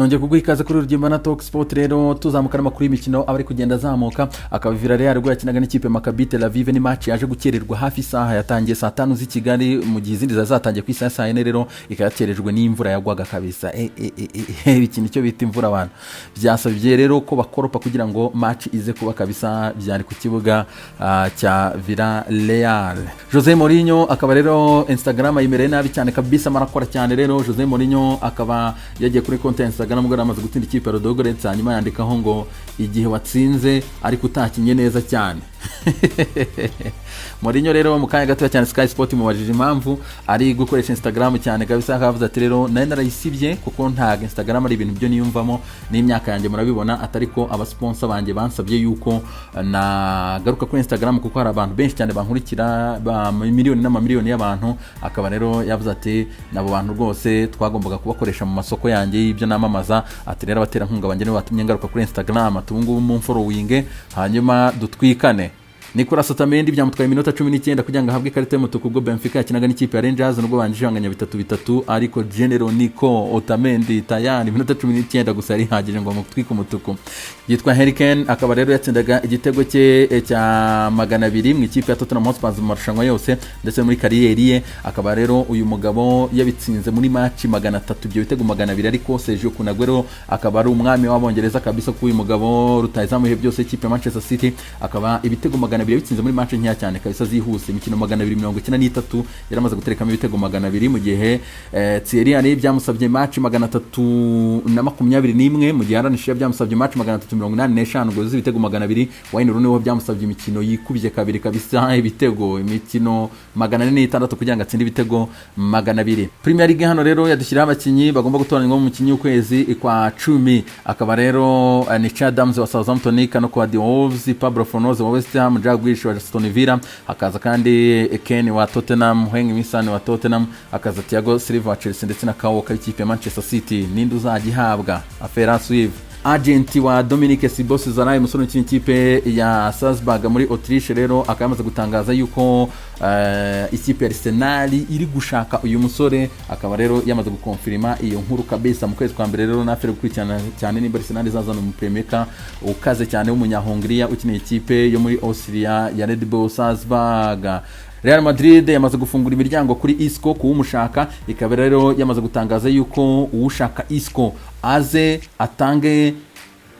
Nongeye kuguha ikaze kuri Rugimba na Talk Sport. Rero tuzamuka n'amakuru y'imikino aba ari kugenda azamuka. Akaba Villarreal ubwo yakinaga n'ikipe Maccabi Tel Aviv, ni match yaje gukererwa hafi isaha. Yatangiye saa 5 z'i Kigali, mu gihe izindi zari zatangiye ku isaha ya saa 4. Rero ikaba yakerejwe n'imvura yagwaga kabisa. Ikintu cyo bita imvura, abantu byasabye rero ko bakoropa kugira ngo match ize kuba kabisa. Byari ku kibuga cya Villarreal. Jose Mourinho akaba rero Instagram ayimereye nabi cyane kabisa, marakora cyane. Rero Jose Mourinho akaba yagiye kuri konti ya Instagram ubwo yari amaze gutsinda ikipe ya Ludogorets, hanyuma yandikaho ngo "Igihe watsinze ariko utakinye neza cyane." Mourinho rero mu kanya gatoya cyane Sky Sport imubajije impamvu ari gukoresha Instagram cyane kabisa, akavuze ati "Rero nari narayisibye kuko ntabwo Instagram ari ibintu byo niyumvamo n'imyaka yanjye murabibona, atari ko abasponsor banjye bansabye yuko nagaruka kuri Instagram kuko hari abantu benshi cyane bankurikira, ba miliyoni n'amamiliyoni y'abantu." Akaba rero yavuze ati "Nabo bantu rwose twagombaga kubakoresha mu masoko yanjye y'ibyo namamaza." Ati "Rero abaterankunga banjye nibo batumye ngaruka kuri Instagram." Ati "Ubu ngubu mumfollowinge hanyuma dutwikane." Nicolas Otamendi byamutwaye iminota 19 kugira ngo ahabwe ikarita y'umutuku ubwo Benfica yakinaga n'ikipe ya Rangers, nubwo bangije banganya 3-3, ariko General Nico Otamendi tayari iminota 19 gusa yari ihagije ngo amutwike umutuku. Yitwa Harry Kane, akaba rero yatsindaga igitego cye cya 200 mu ikipe ya Tottenham Hotspur mu marushanwa yose ndetse muri carrière ye. Akaba rero uyu mugabo yabitsinze muri match 300, ibyo bitego 200. Ariko Sergio Kun Aguero akaba ari umwami w'Abongereza kabisa, kuko uyu mugabo rutahizamu ibihe byose ikipe ya Manchester City akaba ibitego 200 yabitsinze muri match nkeya cyane kabisa zihuse. Imikino 293 yaramaze guterekamo ibitego 200, mu gihe Thierry Henry byamusabye match 321, mu gihe Alan Shearer byamusabye match 385 ngo yuzuze ibitego 200. Wayne Rooney we byamusabye imikino yikubye kabiri kabisa ibitego, imikino 406 kugira ngo atsinde ibitego 200. Premier League hano rero yadushyiriyeho abakinnyi bagomba gutoranywa mu mukinnyi w'ukwezi kwa 10. Akaba rero ni Che Adams wa Southampton, Kano wa The Wolves, Pablo Fornals wa West Ham, Jack Grealish wa Aston Villa, hakaza kandi Kane wa Tottenham, Heung-min Son wa Tottenham, hakaza Thiago Silva wa Chelsea ndetse na Kyle Walker w'ikipe ya Manchester City. Ninde uzajya ihabwa? Affaire à suivre. Agent wa Dominic Szoboszlai, umusore ukina ikipe ya Salzburg muri Autriche, rero akaba yamaze gutangaza yuko ikipe ya Arsenal iri gushaka uyu musore. Akaba rero yamaze gukonfirima iyo nkuru kabisa. Mu kwezi kwa mbere rero nafere gukurikirana cyane nimba Arsenal izazana umuplaymaker ukaze cyane w'umunyahongiriya ukina ikipe yo muri Austria ya Red Bull Salzburg. Real Madrid yamaze gufungura imiryango kuri Isco kuwumushaka. Ikaba rero yamaze gutangaza yuko uwushaka Isco aze atange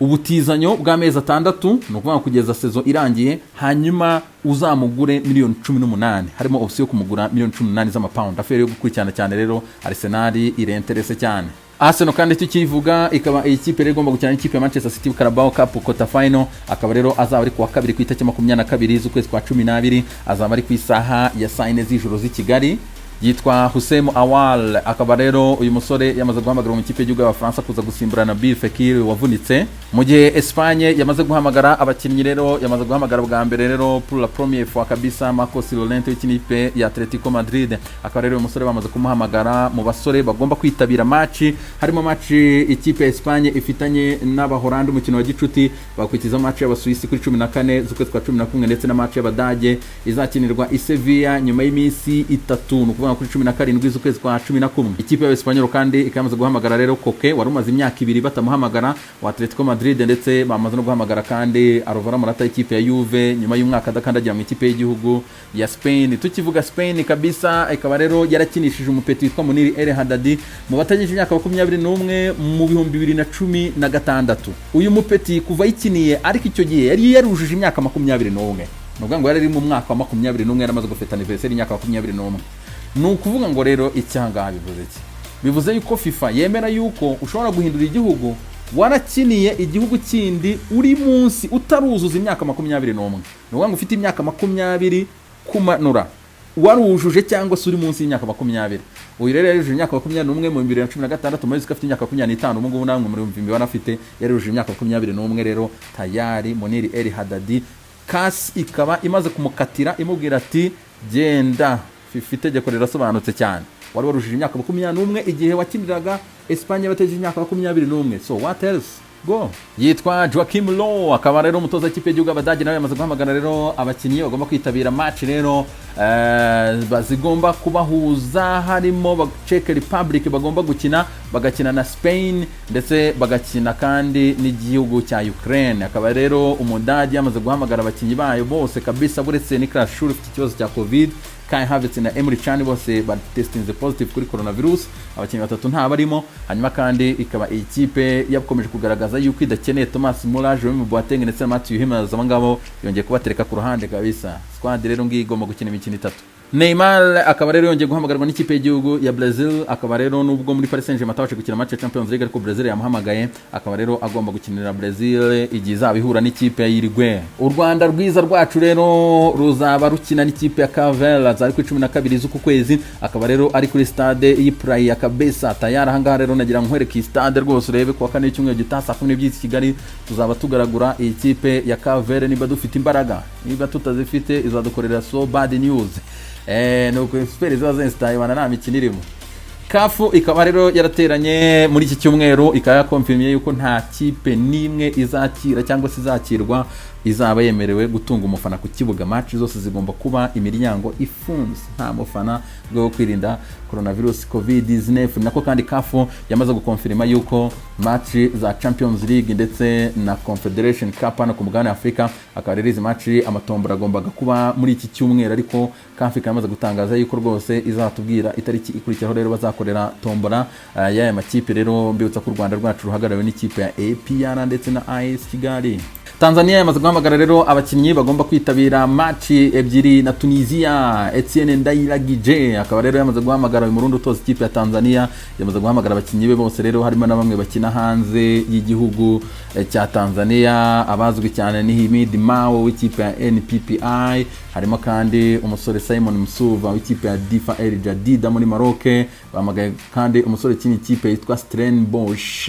ubutizanyo bw'amezi 6, ni ukuvuga kugeza saison irangiye, hanyuma uzamugure miliyoni 18, harimo option yo kumugura miliyoni 18 z'amapawundi. Affaire yo gukurikirana cyane. Rero Arsenal irintéressé cyane. Arsenal kandi tukivuga, ikaba iyi kipe rero igomba gukina n'ikipe ya Manchester City Carabao Cup quarter final. Akaba rero azaba ari kuwa kabiri ku itariki 22 z'ukwezi kwa 12, azaba ari ku isaha ya saa 4 z'ijoro z'i Kigali. Yitwa Houssem Aouar, akaba rero uyu musore yamaze guhamagara mu ikipe y'igihugu y'Abafaransa kuza gusimbura Nabil Fekir wavunitse, mu gihe Espagne yamaze guhamagara abakinnyi. Rero yamaze guhamagara bwa mbere rero, pour la première fois kabisa, Marcos Llorente w'ikipe ya Atletico Madrid. Akaba rero uyu musore bamaze kumuhamagara mu basore bagomba kwitabira match, harimo match ikipe ya Espagne ifitanye n'Abahorandi, umukino wa gicuti, bakurikiza match y'Abasuwisi kuri 14 z'ukwezi kwa 11, ndetse na match y'Abadage izakinirwa i Sevilla nyuma y'iminsi 3, ni ukuvuga kuri 17 z'ukwezi kwa 11. Ikipe y'Abespanyol kandi ikaba yamaze guhamagara rero Koke wari umaze imyaka 2 batamuhamagara wa Atletico Madrid, ndetse bamaze no guhamagara kandi Alvaro Morata ikipe ya Juve nyuma y'umwaka adakandagira mu ikipe y'igihugu ya Spain. Tukivuga Spain kabisa, ikaba rero yarakinishije umupeti witwa Munir El Haddadi mu batagejeje imyaka 21 mu 2016. Uyu mupeti kuva yikiniye, ariko icyo gihe yari yarujuje imyaka 21, ni ukuvuga ngo yari ari mu mwaka wa 21, yaramaze gufata anniversaire y'imyaka 21. Ni ukuvuga ngo rero icyangaha bivuze iki? Bivuze yuko FIFA yemera yuko ushobora guhindura igihugu warakiniye igihugu kindi uri munsi, utaruzuza imyaka 21. Ni ukuvuga ngo ufite imyaka 20 kumanura, warujuje cyangwa se uri munsi y'imyaka 20. Uyu rero yarujuje imyaka 21 mu 2016, muri ko afite imyaka 25 ubu ngubu. Namwe muri imibare afite, yarujuje imyaka 21. Rero tayari Munir El Haddadi CAS ikaba imaze kumukatira, imubwira ati "Genda, FIFA itegeko rirasobanutse cyane, wari warujuje imyaka 21 igihe wakiniraga Espagne bategereje imyaka 21." So what else? Go yitwa Joachim Low, akaba rero umutoza w'ikipe y'igihugu Abadage, nawe yamaze guhamagara rero abakinnyi bagomba kwitabira match rero zigomba kubahuza, harimo Czech Republic bagomba gukina, bagakina na Spain, ndetse bagakina kandi n'igihugu cya Ukraine. Akaba rero Umudage yamaze guhamagara abakinnyi bayo bose kabisa, buretse Niklas Schulz ufite ikibazo cya Covid. Kai Havertz na Emre Can bose batestinze positive kuri coronavirus, abakinnyi batatu nta barimo. Hanyuma kandi ikaba iyi kipe yakomeje kugaragaza yuko idakeneye Thomas Muller, Jerome Boateng ndetse na Matthew Hummels. Abo ngabo yongeye kubatereka ku ruhande kabisa. Squad rero ngiyi igomba gukina imikino itatu. Neymar akaba rero yongeye guhamagarwa n'ikipe y'igihugu ya Brazil. Akaba rero nubwo muri Paris Saint-Germain atabashe gukina match ya Champions League, ariko Brazil yamuhamagaye, akaba rero agomba gukinira Brazil igihe izaba ihura n'ikipe ya Uruguay. U Rwanda rwiza rwacu rero ruzaba rukina n'ikipe ya Cape zari ku 12 z'uku kwezi, akaba rero ari kuri stade y'i ya Kabesa tayari. Ahangaha rero nagira nkwereke iyi stade rwose urebe. Kuwa kane w'icyumweru gitaha saa 12 i Kigali tuzaba tugaragura iyi kipe ya Cape. Niba dufite imbaraga, niba tutazifite izadukorera so bad news. Nuko super ziba zensitaye bana, nta mikino irimo. CAF ikaba rero yarateranye muri iki cyumweru, ikaba yakonfirmiye yuko nta kipe n'imwe izakira cyangwa se izakirwa izaba yemerewe gutunga umufana ku kibuga. Match zose zigomba kuba imiryango ifunze, nta mufana, rwo kwirinda coronavirus Covid 19. Nako kandi CAF yamaze gukonfirima yuko match za Champions League ndetse na Confederation Cup hano ku mugabane wa Afurika, akaba rero izi match amatombora agombaga kuba muri iki cyumweru, ariko CAF ikaba yamaze gutangaza yuko rwose izatubwira itariki ikurikiraho rero bazakorera tombora y'aya makipe. Rero mbibutsa ko u Rwanda rwacu ruhagarariwe n'ikipe ya APR ndetse na AS Kigali. Tanzania yamaze guhamagara rero abakinnyi bagomba kwitabira match ebyiri na Tunisia. Etienne Ndayiragije akaba rero yamaze guhamagara, uyu Murundi utoza ikipe ya Tanzania yamaze guhamagara abakinnyi be bose rero, harimo na bamwe bakina hanze y'igihugu cya Tanzania. Abazwi cyane ni Himid Mao w'ikipe ya NPPI, harimo kandi umusore Simon Msuva w'ikipe ya Difa El Jadida muri Maroc. Bahamagaye kandi umusore ukina ikipe yitwa Stellenbosch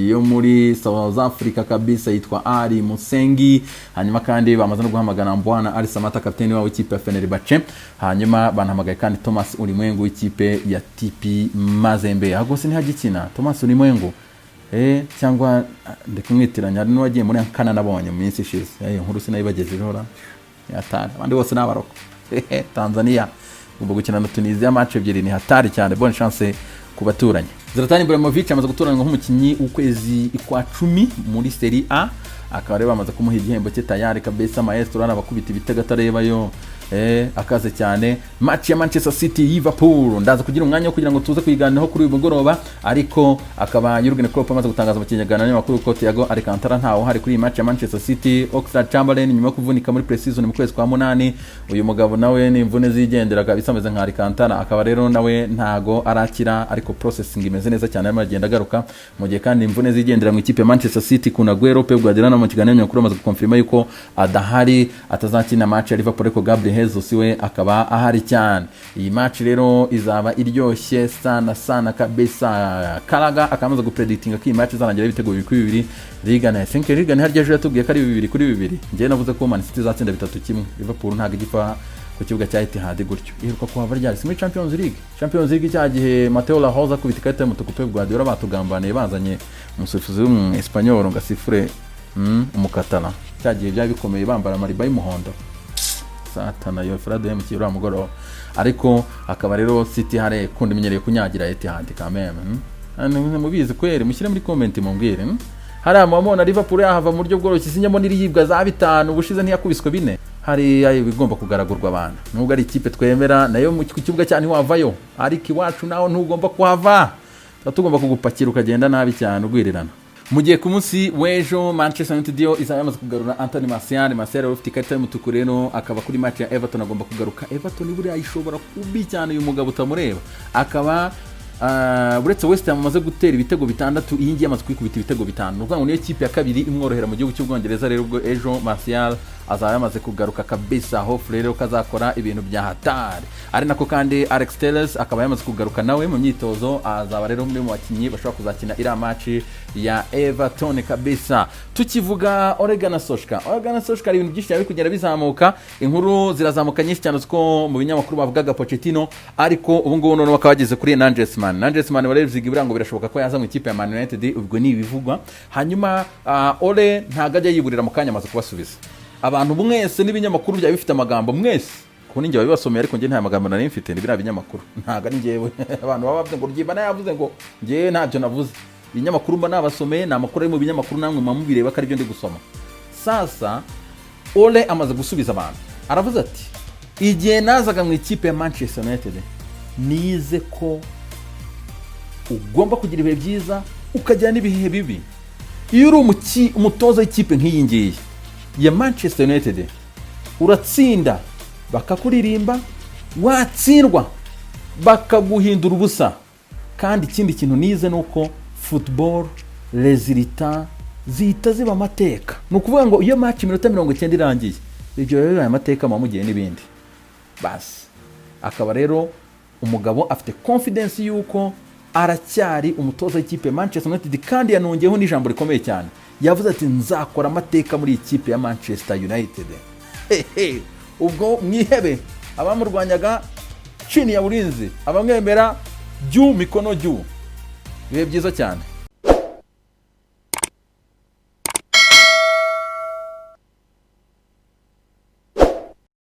yo muri South Africa kabisa, yitwa Ali Musengi. Hanyuma kandi bamaze no guhamagara Mbwana Ali Samata, kapiteni wabo w'ikipe ya Fenerbahce. Hanyuma banahamagaye kandi Thomas Ulimwengu w'ikipe ya TP Mazembe. Ahubwo se ntihagikina Thomas Ulimwengu cyangwa ndi kumwitiranya? Hari n'uwagiye muri Ankana nabonye mu minsi ishize. Inkuru sinayibagejejeho ra hatari. Abandi bose ni abaroko. Tanzania igomba gukina na Tunisia match ebyiri, ni hatari cyane. Bonne chance ku baturanyi. Zlatan Ibrahimovic amaze gutoranywa nk'umukinnyi w'ukwezi kwa 10 muri Serie A, akaba rero bamaze kumuha igihembo cye tayari kabisa. Maestro arabakubita ibitego atarebayo, akaze cyane. Match ya Manchester City Liverpool ndaza kugira umwanya wo kugira ngo tuze kuyiganiraho kuri uyu mugoroba, ariko akaba Jurgen Klopp amaze gutangaza mu kinyarwanda n'amakuru ko Thiago Alcantara ntawe uhari kuri iyi match ya Manchester City. Oxlade Chamberlain, nyuma yo kuvunika muri pre-season mu kwezi kwa munani, uyu mugabo nawe ni imvune zigendera kabisa, ameze nka Alcantara, akaba rero nawe ntago arakira, ariko processing imeze neza cyane, arimo aragenda agaruka. Mu gihe kandi imvune zigendera mu ikipe ya Manchester City, Kun Aguero, Pep Guardiola no mu kiganiro nyakuri amaze gukonfirma yuko adahari, atazakina match ya Liverpool, ariko Gabriel Jesus we akaba ahari cyane. Iyi match rero izaba iryoshye sana sana kabisa. Karaga akaba amaze gupredictinga ko iyi match izarangira ibitego 2-2. Regan, I think Regan harya ejo yatubwiye ko ari 2-2. Njyewe navuze ko Man City izatsinda 3-1. Liverpool ntabwo igipfa ku kibuga cya Etihad gutyo. Iheruka kuhava ryari? Si muri Champions League? Champions League cya gihe Mateo Lahoz akubita ikarita y'umutuku, Pep Guardiola batugambaniye, bazanye umusifuzi w'umu Espanyol ngo asifure, umukatala. Cya gihe byari bikomeye, bambara amariba y'umuhondo. Satana yo Frade yamukiye uriya mugoroba. Ariko akaba rero City hari kundi imenyereye kunyagira Etihad quand même. Mubizi kweri, mushyire muri comment mumbwire. Hariya mubona Liverpool yahava mu buryo bworoshye? Sinyamo n'iriyibwa za bitanu, ubushize ntiyakubiswe bine. Hariya ibigomba kugaragurwa abantu, nubwo ari ikipe twemera nayo ku kibuga cya ntiwavayo, ariko iwacu naho ntugomba kuhava, tuba tugomba kugupakira ukagenda nabi cyane ugwirirana. Mu gihe ku munsi w'ejo Manchester United yo izaba yamaze kugarura Anthony Martial. Martial wari ufite ikarita y'umutuku rero akaba kuri match ya Everton agomba kugaruka. Everton buriya ishobora kubi cyane, uyu mugabo utamureba akaba uretse West Ham amaze gutera ibitego bitandatu, iyi ngiyi amaze kwikubita ibitego bitanu, ni ukuvuga ngo niyo kipe ya kabiri imworohera mu gihugu cy'Ubwongereza. Rero ubwo ejo Martial azaba yamaze kugaruka kabisa, hope rero ko azakora ibintu bya hatari. Ari nako kandi Alex Telles akaba yamaze kugaruka nawe mu myitozo, azaba rero umwe mu bakinnyi bashobora kuzakina iriya match ya Everton kabisa. Tukivuga Ole Gunnar Solskjaer, Ole Gunnar Solskjaer, hari ibintu byinshi cyane biri kugenda bizamuka, inkuru zirazamuka nyinshi cyane, ko mu binyamakuru bavugaga Pochettino, ariko ubu ngubu noneho bakaba bageze kuri Nagelsmann. Nagelsmann. Nagelsmann wa Leipzig buriya ngo birashoboka ko yaza mu ikipe ya Man United, ubwo ni ibivugwa. Hanyuma Ole ntabwo ajya yiburira mu kanya, amaze kubasubiza abantu mwese n'ibinyamakuru byaba bifite amagambo mwese, kuko ninjye wabibasomeye, ariko njye nta magambo nari mfite. Ni biriya binyamakuru, ntabwo ari njyewe. Abantu baba bavuze ngo Rugimbana yavuze ngo, njyewe ntabyo navuze. Ibinyamakuru mba nabasomeye ni amakuru ari mu binyamakuru, namwe muba mubireba ko aribyo ndi gusoma. Sasa Ole amaze gusubiza abantu, aravuze ati: "Igihe nazaga mu ikipe ya Manchester United nize ko ugomba kugira ibihe byiza, ukagira n'ibihe bibi. Iyo uri umutoza w'ikipe nk'iyi ngiyi ya Manchester United, uratsinda bakakuririmba, watsindwa bakaguhindura ubusa. Kandi ikindi kintu nize ni uko football résultats zihita ziba amateka. Ni ukuvuga ngo iyo match iminota 90 irangiye, ibyo biba bibaye amateka, muba mugiye n'ibindi." Basi akaba rero umugabo afite confidence y'uko aracyari umutoza w'ikipe ya Manchester United, kandi yanongeyeho n'ijambo rikomeye cyane, yavuze ati: "Nzakora amateka muri iyi kipe ya Manchester United." Hehe, ubwo mwihebe abamurwanyaga chini ya ulinzi, abamwemera juu mikono juu. Ibihe byiza cyane.